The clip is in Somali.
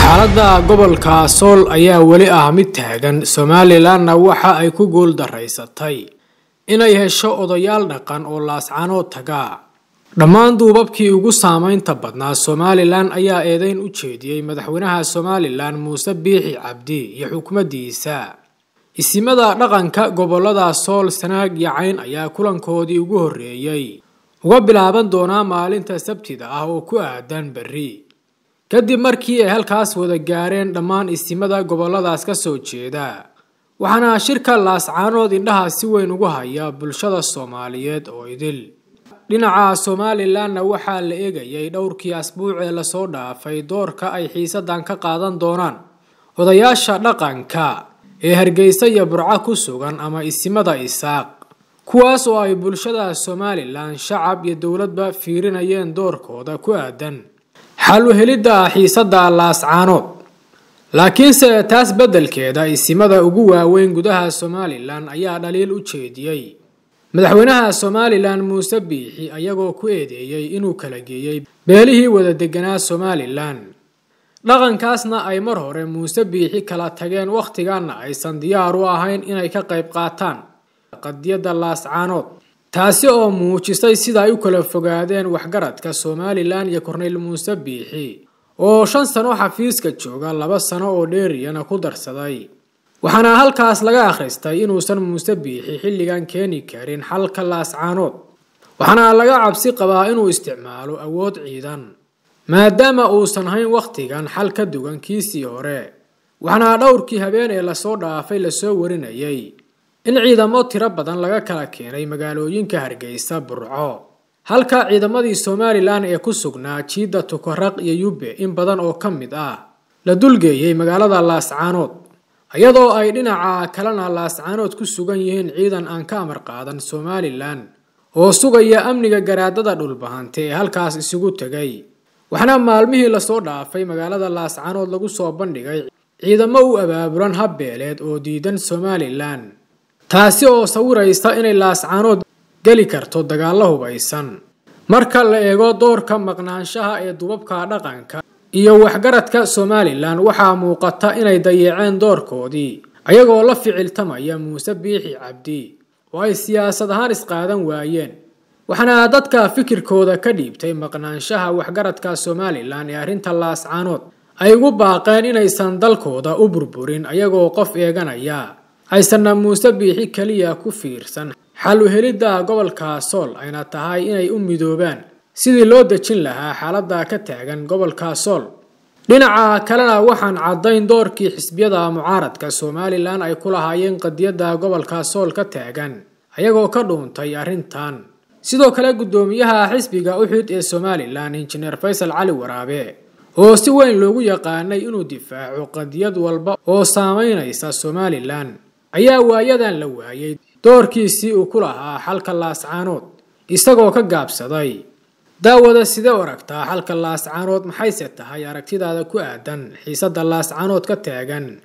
Xaaladda gobolka Sool ayaa weli ah mid taagan, Somalilandna waxa ay ku guul daraysatay inay hesho odayaal dhaqan oo Laascaanood taga. Dhammaan duubabkii ugu saameynta badnaa Somaliland ayaa eedeyn u jeediyey madaxweynaha Somaliland Muuse Biixi Cabdi iyo xukuumaddiisa. Isimada dhaqanka gobolada Sool, Sanaag iyo Cayn ayaa kulankoodii ugu horreeyey uga bilaaban doonaa maalinta Sabtida ah oo ku aadan berri, kadib markii ay halkaas wada gaareen dhammaan isimada goboladaas ka soo jeeda. Waxaana shirka Laascaanood indhaha si weyn ugu haya bulshada Soomaaliyeed oo idil. Dhinaca Somalilandna waxaa la eegayay dhowrkii asbuuc ee lasoo dhaafay doorka ay xiisadan ka qaadan doonaan odayaasha dhaqanka ee Hargeysa iyo Burco ku sugan ama isimada Isaaq, kuwaas oo ay bulshada Somaliland shacab iyo dowladba fiirinayeen doorkooda ku aadan xal u helidda xiisada Laascaanood. Laakiinse taas beddelkeeda, isimada ugu waaweyn gudaha Somaliland ayaa dhaliil u jeediyey madaxweynaha Somaliland Muuse Biixi, ayagoo ku eedeeyey inuu kala geeyey beelihii wada deganaa Somaliland, dhaqankaasna ay mar hore Muuse Biixi kala tageen, wakhtigaana aysan diyaar u ahayn inay ka qayb qaataan qadiyadda Laascaanood, taasi oo muujisay sida ay u kala fogaadeen waxgaradka Somaliland iyo Korneyl Muuse Biixi oo 5 sano xafiiska jooga, 2 sano oo dheeriyana ku darsaday. Waxaana halkaas laga akhristay inuusan Muuse Biixi xilligan keeni karin xalka Laascaanood, waxaana laga cabsi qabaa inuu isticmaalo awood ciidan maadaama uusan hayn wakhtigan xal ka duwan kiisii hore. Waxaana dhowrkii habeen ee lasoo dhaafay lasoo warinayay in ciidamo tiro badan laga kala keenay magaalooyinka Hargeysa, Burco, halka ciidamadii Somaliland ee ku sugnaa jiidda Tukaraq iyo Yube in badan oo ka mid ah la dulgeeyey magaalada Laascaanood, iyadoo ay dhinaca kalena Laascaanood ku sugan yihiin ciidan aan ka amar qaadan Somaliland oo sugaya amniga garaadada dhulbahante ee halkaas isugu tegay. Waxaana maalmihii lasoo dhaafay magaalada Laascaanood lagu soo bandhigay ciidamo u abaabulan habbeeleed oo diidan Somaliland, taasi oo sawiraysa inay Laascaanood geli karto dagaallo hubaysan. Marka la eego doorka maqnaanshaha ee duubabka dhaqanka iyo waxgaradka Somaliland, waxaa muuqata inay dayaceen doorkoodii, ayagoo la ficiltamaya Muuse Biixi Cabdi oo ay siyaasad ahaan isqaadan waayeen. Waxaana dadka fikirkooda ka dhiibtay maqnaanshaha waxgaradka Somaliland ee arrinta Laascaanood ay ugu baaqeen inaysan dalkooda u burburin ayagoo qof eeganaya, aysanna Muuse Biixi keliya ku fiirsan xal u helidda gobolka Sool, ayna tahay inay u midoobaan sidii loo dejin lahaa xaaladda ka taagan gobolka Sool. Dhinaca kalena waxaan caddayn doorkii xisbiyada mucaaradka Somaliland ay ku lahaayeen qadiyadda gobolka Sool ka taagan, ayagoo ka dhuuntay arrintan. Sidoo kale guddoomiyaha xisbiga Uxud ee Somaliland Injineer Faysal Cali Waraabe, oo si weyn loogu yaqaanay inuu difaaco qadiyad walba oo saameynaysa Somaliland, ayaa waayadan la waayey doorkiisii uu ku lahaa xalka Laascaanood, isagoo ka gaabsaday. Daawada, sidee u aragtaa xalka Laascaanood? Maxayse tahay aragtidaada ku aadan xiisadda Laascaanood ka taagan?